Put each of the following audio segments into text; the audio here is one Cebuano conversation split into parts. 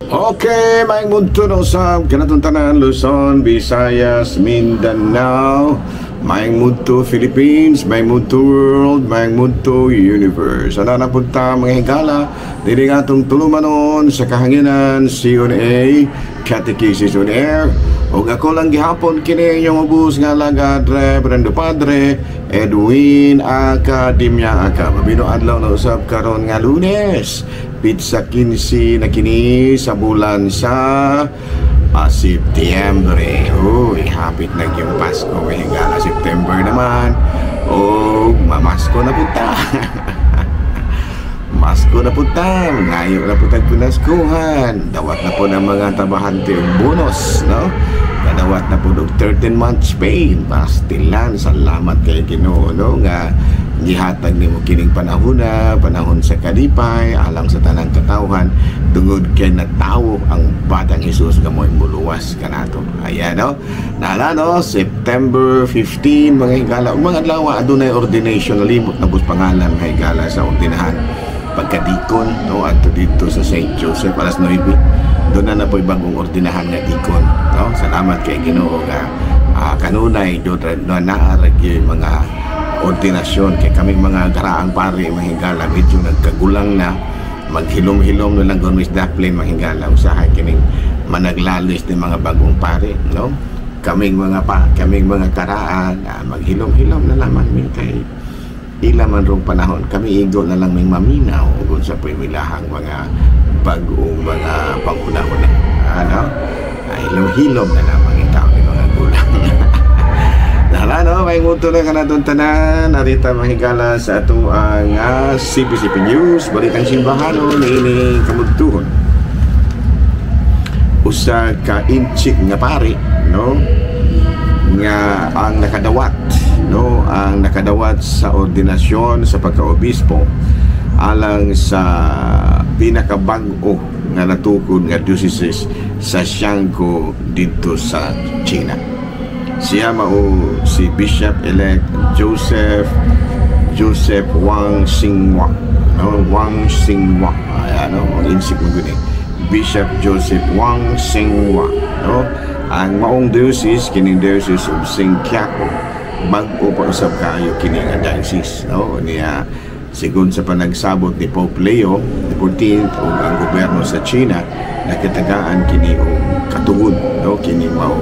Okay, maayong budto na usab kanatong tanan, Luzon, Visayas, Mindanao, maayong budto Philippines, maayong budto world, maayong budto universe. Ana na punta, mga higala, diri nga atong tulumanon sa kahanginan, CNA, Catechesis on Air. Ug ako lang gihapon kini inyong ubos nga alagad, Reverendo Padre Edwin Academia Aka. Mabino adlaw na usab karon nga Lunes. Petsa 15 na kini sa bulan sa Setyembre. Uy, hapit na yung Pasko, mga higala. September naman. O mamasko na punta. Masko na punta. Ngayo na punta pinaskuhan. Dawat na po ng mga trabahante og bonus, no? Kadawat na po og 13 months pay. Pastilan, salamat kay Ginoo, no? Nga gihatag nimo kining panahon na panahon sa kalipay alang sa tanang katawhan tungod kay natawo ang batang Hesus nga mo'y muluwas kanato. Ayan, no, nala, no, September 15, mga higala, ug mga adlaw adunay ordination. Nalimot na bus pangalan, mga higala, sa ordinahan pagkadikon, no, adto dito sa St. Joseph, alas 9. Doon na na po'y bagong ordinahan nga dikon, no. Salamat kay Ginoo nga kanunay do na naa ra gyud mga ordinasyon kay kaming mga garaang pare, mga higala, medyo nagkagulang na, maghilom-hilom na lang gon Miss Daplin, mga higala. Usahay kining managlalis ng mga bagong pare, no. Kaming mga karaan, maghilom-hilom na lamang mi kay ila man rong panahon. Kami igo na lang ming maminaw ug sa pimilahang mga bagong mga panghuna-huna, ano, hilom-hilom na lamang ikaw ni mga gulang. Nala, no, may nguto na kanatong tanan. Narita, mga higala, sa ato ang CBCP News, Balitang Simbahano, niini kamudtuhon. Usa ka Intsik nga pari, no, nga ang nakadawat, no, ang nakadawat sa ordinasyon sa pagkaobispo alang sa pinakabag-o nga natukod nga diocese sa Xiangkou didto sa China. Siya mao si Bishop-elect Joseph Joseph Wang Xinghua. No, Wang Xinghua. Ay, ano, ang Intsik mo gud eh. Bishop Joseph Wang Xinghua, no? Ang maong diocese kining Diocese of Xinqiakou, bag-o pa usab kaayo kini nga diocese, no? Niya sigon sa panagsabot ni Pope Leo XIV ug ang gobyerno sa China, nakitagaan kini og katungod, no, kining mao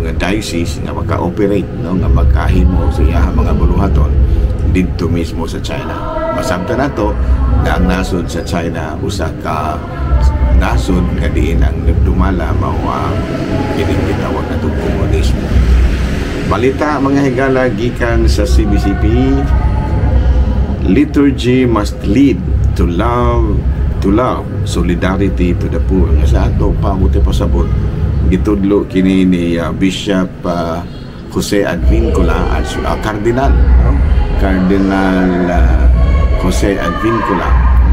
nga diocese nga maka-operate, no, nga makahimo sa iyang mga buluhaton didto mismo sa China. Masabtan nato nga ang nasod sa China usa ka nasod nga diin ang nagdumala mao ang kining gitawag natong komunismo. Balita, mga higala, gikan sa CBCP: Liturgy must lead to love, solidarity to the poor. Nga sa ato pa buti pasabot, gitudlo kini ni Bishop Jose Advincula, Cardinal, no? Cardinal Jose Advincula,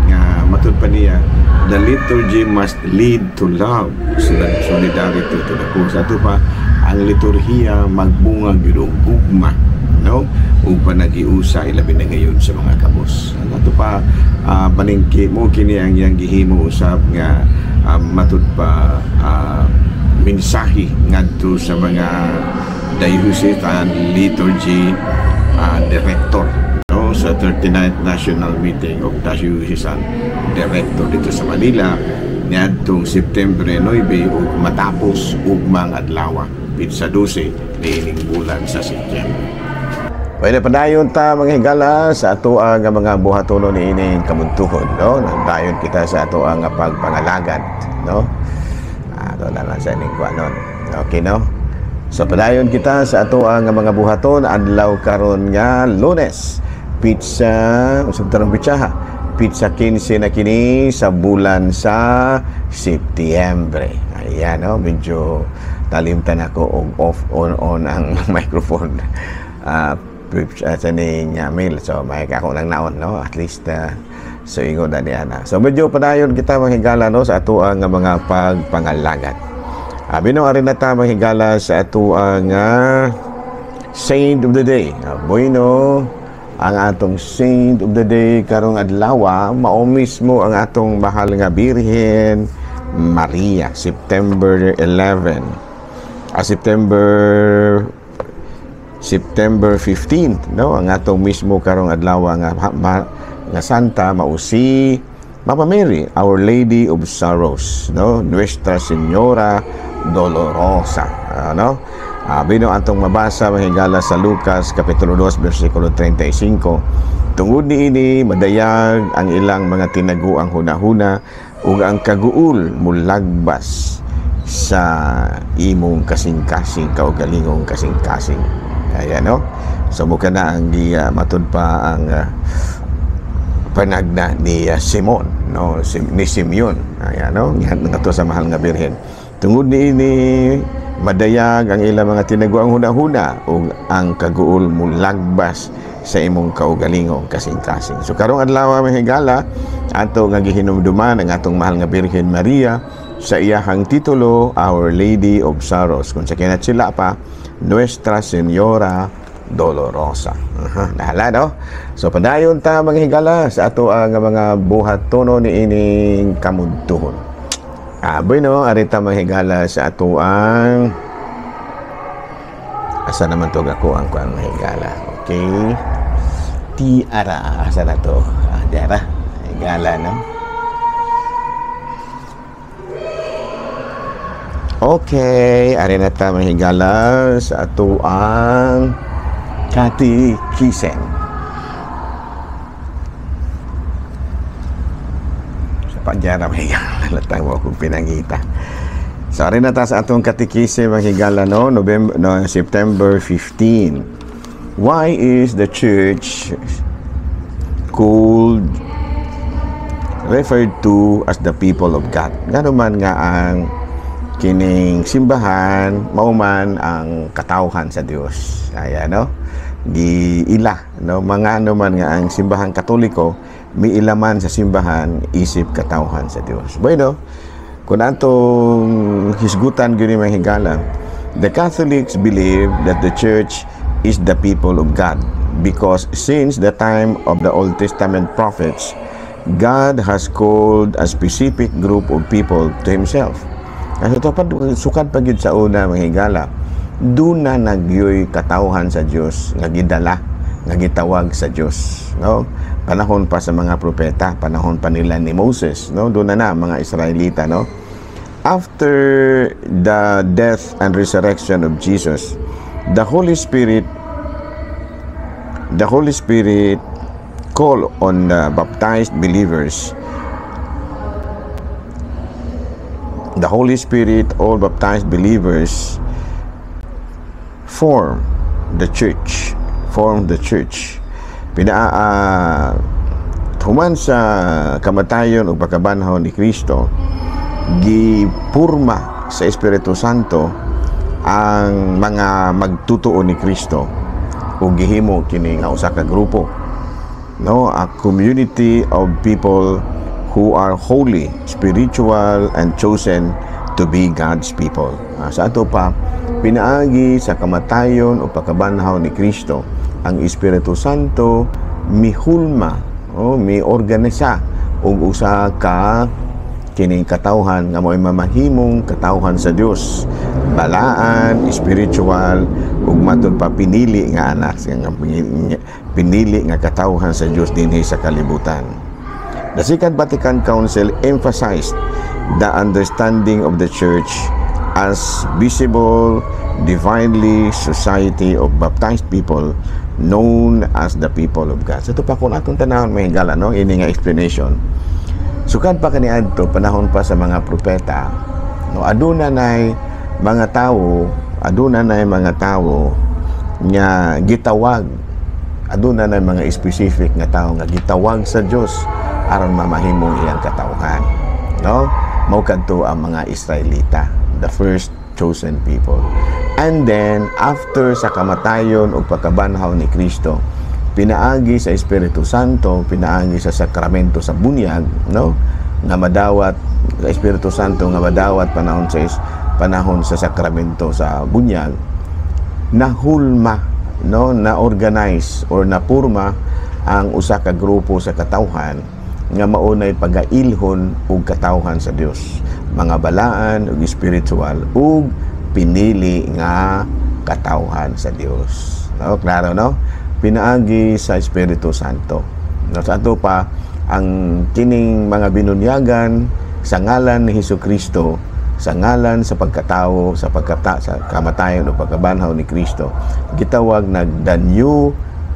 nga matud pa niya, the liturgy must lead to love, solidarity to the poor. Sa ato pa, ang liturhiya magbunga gyud og gugma, no, ug panagiusa, ilabi na ngayon sa mga kabos. Ang ato pa paningki mo kini ang iyang gihimo usab nga matud pa mensahe ngadto sa mga diocesan liturgy director, no, sa 39th National Meeting of Diocesan Director dito sa Manila niadtong September 9 ug matapos ugmang adlaw, petsa 12 niining bulan sa Setyembre. Pwede padayon ta, mga higala, sa ato ang mga buhatonon niining kamuntuhon, no? Nagdayon kita sa ato ang pagpangalagad, no? Ato na lang sa ining kuanon. Okay, no? So padayon kita sa ato ang mga buhaton adlaw karon nga Lunes. Petsa, usab tarong petsa ha. Petsa 15 na kini sa bulan sa Setyembre. Ayan, no? Medyo talimtan ako og off on on ang microphone. Sa ning mail. So may ako nang naon, no, at least so ingon na niya na. So medyo padayon kita, mga higala, no, sa ato ang mga pagpangalagad. Abi no ari na ta, mga higala, sa ato ang Saint of the Day. Bueno, Ang atong saint of the day karong adlaw mao mismo ang atong mahal nga Birhen Maria, September 11. September 15, no? Ang atong mismo karong adlaw nga santa mao si Mama Mary, Our Lady of Sorrows, no? Nuestra Señora Dolorosa, ano? Bino atong mabasa, mahigala, sa Lucas kapitulo 2 bersikulo 35. Tungod niini madayag ang ilang mga tinaguang hunahuna ug ang kaguol mulagbas sa imong kasing-kasing, kaugalingong kasing-kasing. Ayan, no? So muka na ang matud pa ang panagna ni Simon, no, ni Simeon. Ayan, no? Ngadto sa mahal nga Birhen. Tungod niini madayag ang ilang mga tinaguang hunahuna ug ang kaguol mulagbas sa imong kaugalingong kasing-kasing. So karong adlaw, mga higala, ato nga gihinumduman ang atong mahal nga Birhen Maria sa iyahang titulo, Our Lady of Sorrows. Kung sa sila pa, Nuestra Señora Dolorosa. Nahala, no? So padayon ta, mga higala, sa ato ang mga buhatono ni ining kamudtuhon. Bueno, arita, mga higala, sa ato ang asa naman to ako ang kuan, mga higala. Okay. Tiara, asa na to? Dara. Higala, no? Okay, ari na ta, mga higala, sa ato ang katikisen. Sa pagyara, mga higala, latang mo akong pinangita. So, ari na ta sa atong katikise, mga higala, no? November, no, September 15. Why is the church called, referred to as the people of God? Ngano man nga ang kining simbahan mao man ang katawhan sa Dios? Ayan, no? Giila, no? Mga ano man nga ang Simbahan Katoliko miila man sa simbahan isip katawhan sa Dios. Bueno, kung atong hisgutan gyud mga higala, the Catholics believe that the church is the people of God because since the time of the Old Testament prophets, God has called a specific group of people to Himself. Kasi ito pa, sukad pa gyud sa una, mga higala, duna nagyoy katawhan sa Dios nga gidala, nga gitawag sa Dios, no? Panahon pa sa mga propeta, panahon pa nila ni Moses, no? Duna na mga Israelita, no? After the death and resurrection of Jesus, the Holy Spirit call on the baptized believers. The Holy Spirit, all baptized believers form the church, form the church. Pina human sa kamatayon ug pagkabanhaw ni Kristo, gipurma sa Espiritu Santo ang mga magtutuo ni Kristo ug gihimo kini nga usa ka grupo, no? A community of people who are holy, spiritual, and chosen to be God's people. Sa ato pa, pinaagi sa kamatayon o pagkabanhaw ni Kristo, ang Espiritu Santo mihulma o miorganisa og usa ka kining katawhan nga mo'y mamahimong katawhan sa Dios, balaan, spiritual ug matud pa pinili nga anak, nga pinili nga katawhan sa Dios dinhi sa kalibutan. The Second Vatican Council emphasized the understanding of the church as visible, divinely society of baptized people known as the people of God. So ito pa, kung atong tanawon, may higala, no? Ini nga explanation. Sukad pa kaniadto, panahon pa sa mga propeta, no, aduna nay mga tawo nga gitawag, aduna nay mga specific nga tawo nga gitawag sa Dios aron mamahimong iyang katawhan, no? Mao kadto ang mga Israelita, the first chosen people. And then after sa kamatayon ug pagkabanhaw ni Kristo, pinaagi sa Espiritu Santo, pinaagi sa sakramento sa bunyag, no? Nga madawat sa Espiritu Santo, nga madawat panahon sa sakramento sa bunyag, nahulma, no, na organize or napurma Ang usa ka grupo sa katawhan nga maunay pagailhon og katawhan sa Dios, mga balaan ug spiritual ug pinili nga katawhan sa Dios, no? Klaro, no? Pinaagi sa Espiritu Santo, no? Sa ato pa, ang kining mga binunyagan sa ngalan ni Hesus Kristo, sa ngalan sa pagkatao, sa pagkata, sa kamatayon o pagkabanhaw ni Kristo, gitawag nag the new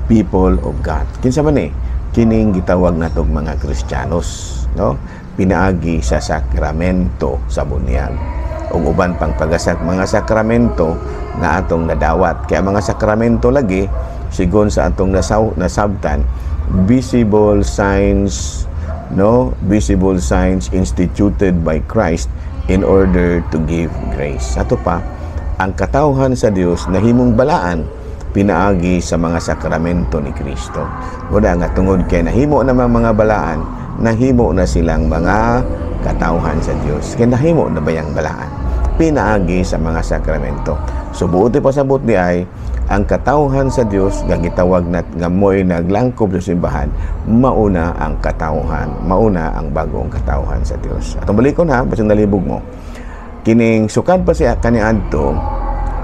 people of God. Kinsa man eh kining gitawag natog mga Kristiyanos, no? Pinaagi sa sakramento sa bunyag ug uban pang pagasak mga sakramento nga atong nadawat. Kaya mga sakramento lagi, sigon sa atong nasabtan, visible signs, no? Visible signs instituted by Christ in order to give grace. Ato pa, ang katawhan sa Dios nahimong balaan pinaagi sa mga sakramento ni Kristo. Wala nga tungod kay nahimo na mga balaan, nahimo na silang mga katawhan sa Dios. Kay nahimo na bayang balaan pinaagi sa mga sakramento. So buot pasabot di ay ang katawhan sa Dios nga gitawag na nga mo'y naglangkob sa simbahan, mauna ang katawhan, mauna ang bagong katawhan sa Dios. Atong balikon ha, basta nalibog mo. Kining sukad pa siya kaniadto,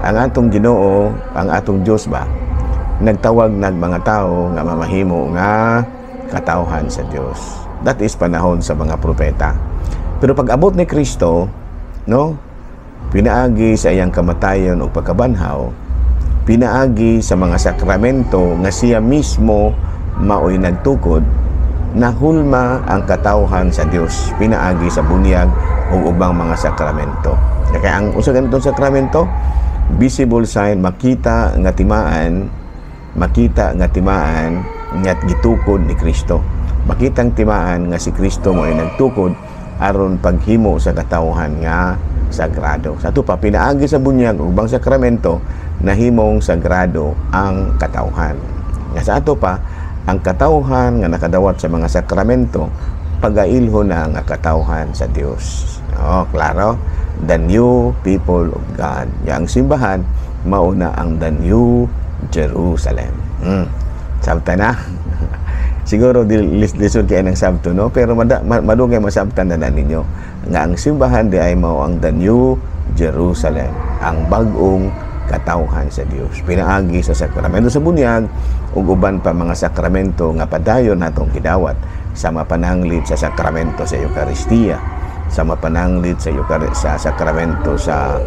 ang atong Ginoo, ang atong Dios ba, nagtawag nag mga tao nga mamahimo nga katawhan sa Dios. That is panahon sa mga propeta. Pero pag abot ni Kristo, no, pinaagi sa iyang kamatayon o pagkabanhaw, pinaagi sa mga sakramento nga siya mismo maoy nagtukod, nahulma ang katawhan sa Dios pinaagi sa bunyag ug ubang mga sakramento. Kaya ang usa ganitong sakramento, visible sign, makita nga timaan, makita nga timaan nga gitukod ni Kristo. Makitang timaan nga si Kristo mo ay nagtukod aron paghimo sa katawhan nga sagrado. Sa ato pa, pinaagi sa bunyag ug ubang sakramento, nahimong sagrado ang katawhan. Nga sa ato pa, ang katawhan nga nakadawat sa mga sakramento, pagailho na nga katawhan sa Dios. Oh, klaro? The new people of God. Yang simbahan, mauna ang the new Jerusalem. Sabta na. Siguro lisod kay ng sabto, no? Pero madugay masabtan na ninyo nga ang simbahan di ay mao ang the new Jerusalem, ang bag-ong katawhan sa Dios. Pinaagi sa sakramento sa bunyag ug uban pa mga sakramento nga padayon natong gidawat, sa mapananglit sa sakramento sa Eukaristiya, sa mapananglit sa sakramento sa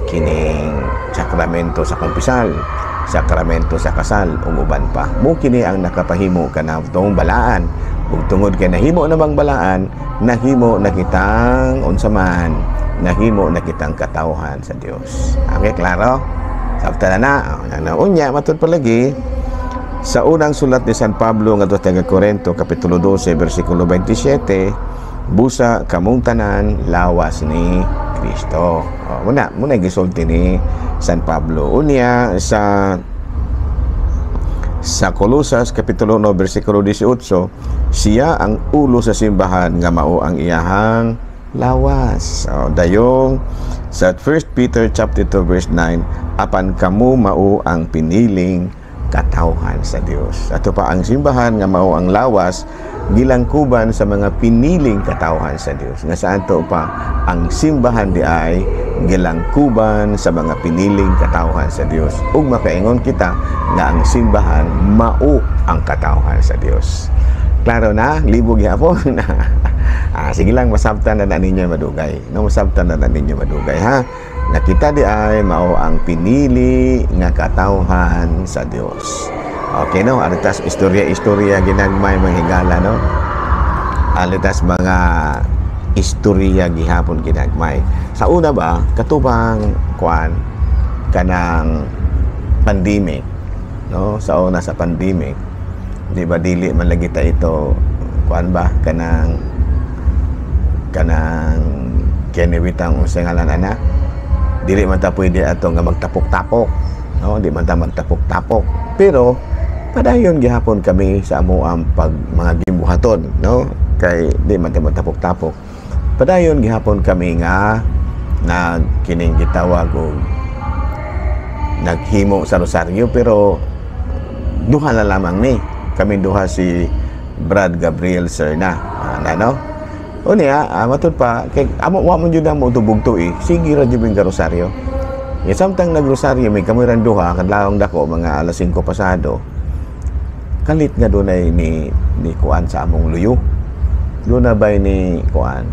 kining sakramento sa kumpisal, sakramento sa kasal ug uban pa. Mo kini ang nakapahimo kanatong balaan. Ug tungod kay nahimo namang balaan, nahimo na kitang unsa man, nahimo na kitang katawhan sa Dios. Okay, klaro? Sabta na na. Na unya matud palagi sa unang sulat ni San Pablo ngadto sa taga Corinto, kapitulo 12 bersikulo 27, busa kamong tanan lawas ni Kristo. Oh, muna gisulti ni San Pablo. Unya sa Kolosas kapitulo 1 bersikulo 18, siya ang ulo sa simbahan nga mao ang iyahang lawas. So, dayong sa 1 Peter chapter 2 verse 9, apan kamo mao ang piniling katawhan sa Dios. Ato pa, ang simbahan nga mao ang lawas gilangkuban sa mga piniling katawhan sa Dios. Nga sa ato pa, ang simbahan di ay gilangkuban sa mga piniling katawhan sa Dios. Ug makaingon kita nga ang simbahan mao ang katawhan sa Dios. Klaro na, libog gyapon. Sige lang, masabtan na ninyo madugay. No, masabtan na ninyo madugay, ha. Nakita di ay mao ang pinili nga katawhan sa Dios. Okay, no? Alitas istorya-istorya ginagmay mga higala, no? Alitas mga istorya gihapon ginagmay. Sa una ba, katubang kuan kanang pandemic, no? Sa una sa pandemic, di ba dili man lagi ta ito kuan ba kanang kanang kiniwitang unsa ngalan ana, dili man ta pwede ato nga magtapok-tapok, no? Di man ta magtapok-tapok, pero padayon gihapon kami sa amo ang pag mga gibuhaton, no? Kay di man ta magtapok-tapok, padayon gihapon kami nga nagkining gitawag og naghimo sa rosaryo, pero duha na lamang ni Kami duha si Brad Gabriel Serna. Ano? O niya, matud pa, kay amo wa man jud mo tubugto eh. Sige ra jud ming rosaryo. Ya, samtang nagrosaryo may kami ran duha kadlawong dako, mga alas 5 pasado. Kalit nga dunay ni kuan sa among luyo. Doon na bay ni kuan,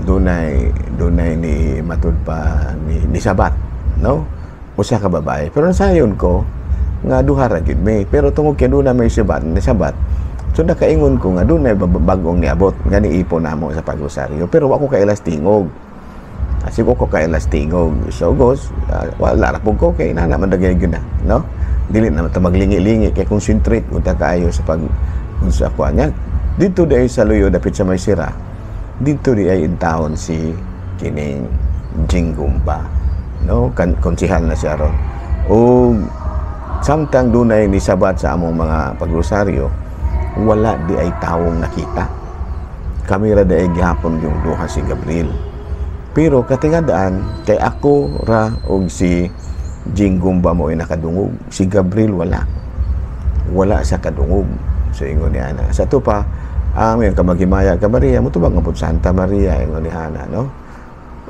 dunay dunay ni matud pa ni sabat, no? Usa ka babae. Pero nasayon ko nga duha ra gyud mi. Pero tungod kay doon na may sabat, ni sabat. So nakaingon ko nga dunay bagong niabot nga niipon namo sa pagrosaryo. Pero wa ko kailas tingog. Asi ko kailas tingog. So gos, wala ra pud ko kay nana man dagay gyud na, no? Dili na ta maglingi-lingi kay concentrate unta kaayo sa pag kung sa kuan niya. Dito di ay sa luyo dapit sa may sira. Dito di ay intawon si kining Jinggumba, no? Kan konsihal na siya ron. O samtang dunay ni sabat sa among mga pagrosaryo, wala di ay tawong nakita. Kami ra di ay gihapon yung duha si Gabriel. Pero katingadaan, kay ako ra og si Jinggumba mo ay nakadungog. Si Gabriel wala. Wala sa kadungog. So ingon ni Ana. Sa to pa, ang kamaghimaya ka Maria, mutubag nga pud Santa Maria, ingon ni Ana, no?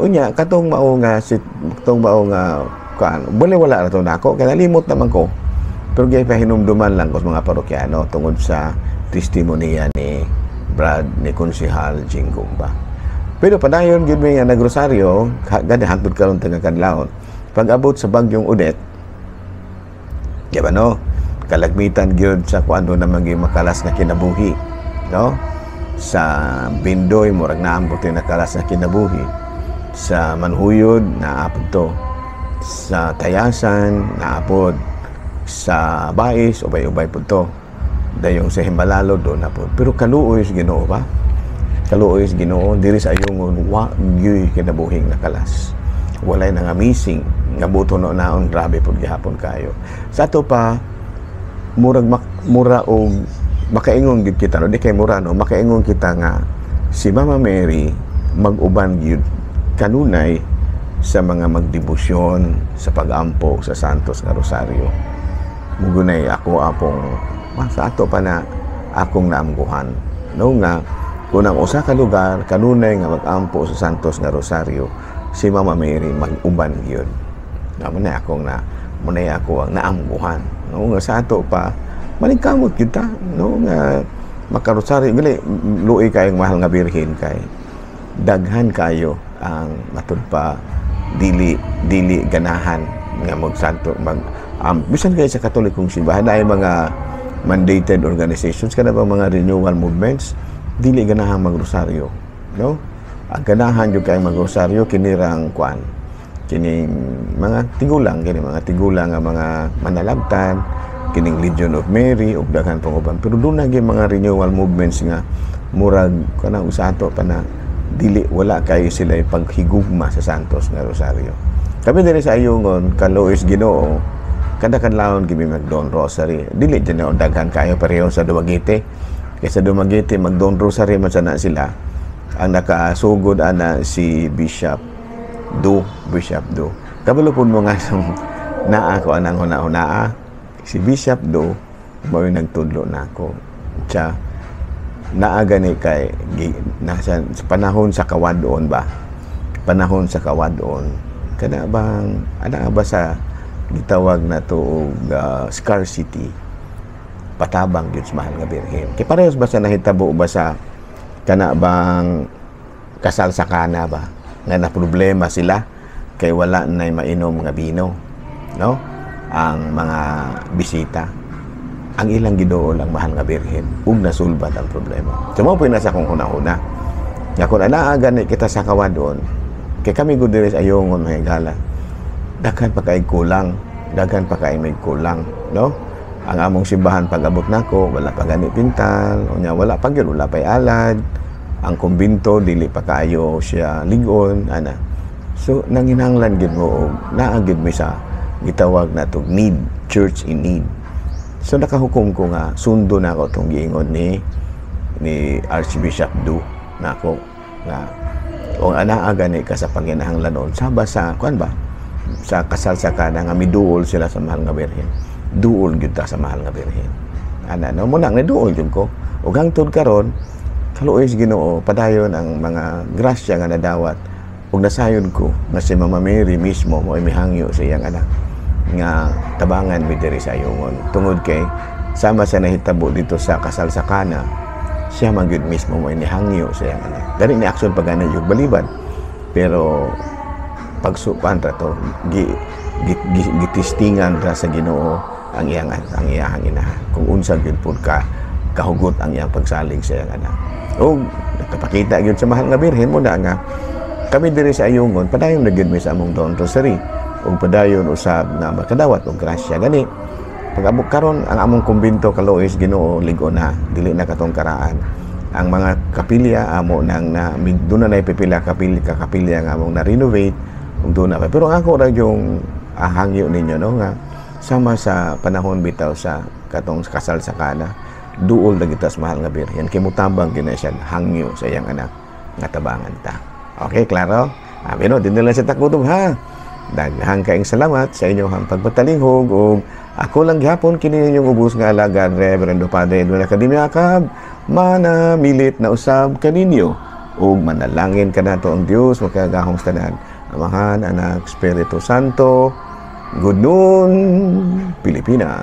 Unya, katong mao nga si katong mao nga kuan, bali wala ra to nako kay nalimot naman ko. Pero gay pahinumduman lang ko sa mga parokyano tungod sa testimonya ni Brad ni Konsihal Jinggumba. Pero padayon gyud mi nga nagrosaryo, gani hangtod karon taga kadlawon. Pag-abot sa bagyong Odette, di ba no? Kalagmitan gyud sa kuan do naman gyud makalas na kinabuhi, no? Sa Bindoy murag naambot yung nakalas na kinabuhi. Sa Manhuyod naapod to. Sa Tayasan naapod. Sa Bais ubay-ubay pud to. Dayong sa Himbalalo do na pod. Pero kaluoy sa Ginoo ba? Kaluoy sa Ginoo diri sa Ayungon wa gyuy kinabuhing nakalas. Walay nang amazing nga buto no naon, grabe pud gihapon kayo. Sa ato pa murag mura og makaingon gyud kita, no, di kay mura, no, makaingon kita nga si Mama Mary mag-uban gyud kanunay sa mga magdebosyon sa pag-ampo sa Santos nga Rosario. Mugunay ako apong sa ato pa na akong naamguhan, no, nga kung ang usa ka lugar kanunay nga mag-ampo sa Santos nga Rosario, si Mama Mary mag-uban gyud. Nga mo na akong na munay ako ang naamguhan, no, nga sa ato pa maningkamot kita, no, nga makarosaryo gali. Luoy kayong mahal nga birhen kay daghan kayo ang matud pa dili dili ganahan nga magsanto mag bisan kay sa Katolikong simbahan ay mga mandated organizations kada ba mga renewal movements, dili ganahan magrosaryo, no? Ang ganahan jud kay magrosaryo kinirang kuan, kining mga tigulang, kini mga tigulang nga mga manalabtan, kining Legion of Mary ug daghan pang uban. Pero doon na gyud mga renewal movements nga murag kanang usa ato pa na dili, wala kayo sila paghigugma sa Santos nga Rosario. Kami diri sa Ayungon, kaluoy Ginoo, kada kadlawon gibi mag Dawn Rosary. Dili dyan na daghan kayo pareho sa Dumaguete. Kaysa Dumaguete mag Dawn Rosary man sana sila. Ang nakasugod ana si Bishop Du, Bishop Du. Kabalo pud mo nga nung naa ko anang huna-hunaa, si Bishop Du mao yung nagtudlo nako. Siya naa gani kay nasa sa panahon sa kawadon ba? Panahon sa kawadon kana bang ana ba sa gitawag na to og scarcity, patabang gyud sa mahal nga birhen. Kay parehas ba sa nahitabo ba sa kana bang kasal sa Kana ba nga na problema sila kay wala na mainom nga bino, no, ang mga bisita, ang ilang giduol ang mahal nga birhen ug nasulbad ang problema. So mao po nasa akong huna-huna nga kung anaa gani kita sa kawadon, kay kami gud diri sa Ayungon, mga higala, daghan pa kay kulang, daghan pa kay may kulang, no? Ang among simbahan pag abot nako wala pa gani pintal, unya wala pa gyud, wala pay alad. Ang kumbinto dili pa kaayo siya lig-on ana. So nanginahanglan gid mo og naa gid mi sa gitawag na tog need, church in need. So nakahukom ko nga sundo na ako tong giingon ni Archbishop Du nako nga kung anaa gani ka sa panginahanglanon saba sa kuan ba sa kasal sa Kana nga miduol sila sa mahal nga birhen, duol gyud ta sa mahal nga birhen. Ana, no, mao nang naduol jud ko. Ug hangtod karon, kaluoy sa Ginoo, padayon ang mga grasya nga nadawat ug nasayod ko nga si Mama Mary mismo mo mihangyo sa iyang anak nga tabangan mi diri sa Ayungon, tungod kay sama sa nahitabo dito sa kasal sa Kana, siya man gyud mismo mo nihangyo sa iyang anak. Dali ni action pag yung balibad, pero pagsupan ra to, gi, gi, gi, gitistingan ra sa Ginoo ang iyang inahan kung unsa gyud pud ka kahugot ang iyang pagsalig sa iyang anak. O nakapakita gyud sa Mahal nga Birhen. Mao na nga kami diri sa Ayungon, padayon na gyud mi sa among Dawn Rosary ug padayon usab nga makadawat og grasya. Gani pag-abot karon, ang among kumbento, kaluoy sa Ginoo, lig-on na, dili na katong karaan. Ang mga kapilya amo nang na doon na pipila kapilya ka kapilya nga among na renovate ug doon na pa. Pero ang ako ra yung hangyo ninyo, no, nga sama sa panahon bitaw sa katong kasal sa Kana, duol na kita sa Mahal nga Birhen kay mutabang gyud na siya hangyo sa iyang anak nga tabangan ta. Okay, klaro? Abi no, dinhi lang sa takutob, ha. Daghang kaayong salamat sa inyong pagpatalihog ug ako lang gihapon kini inyong ubos nga alagad, Reverendo Padre Edwin Academia Acab, manamilit na usab kaninyo ug manalangin kanato ang Dios makagagahom sa tanan, Amahan, Anak, Espiritu Santo. Good noon, Pilipinas.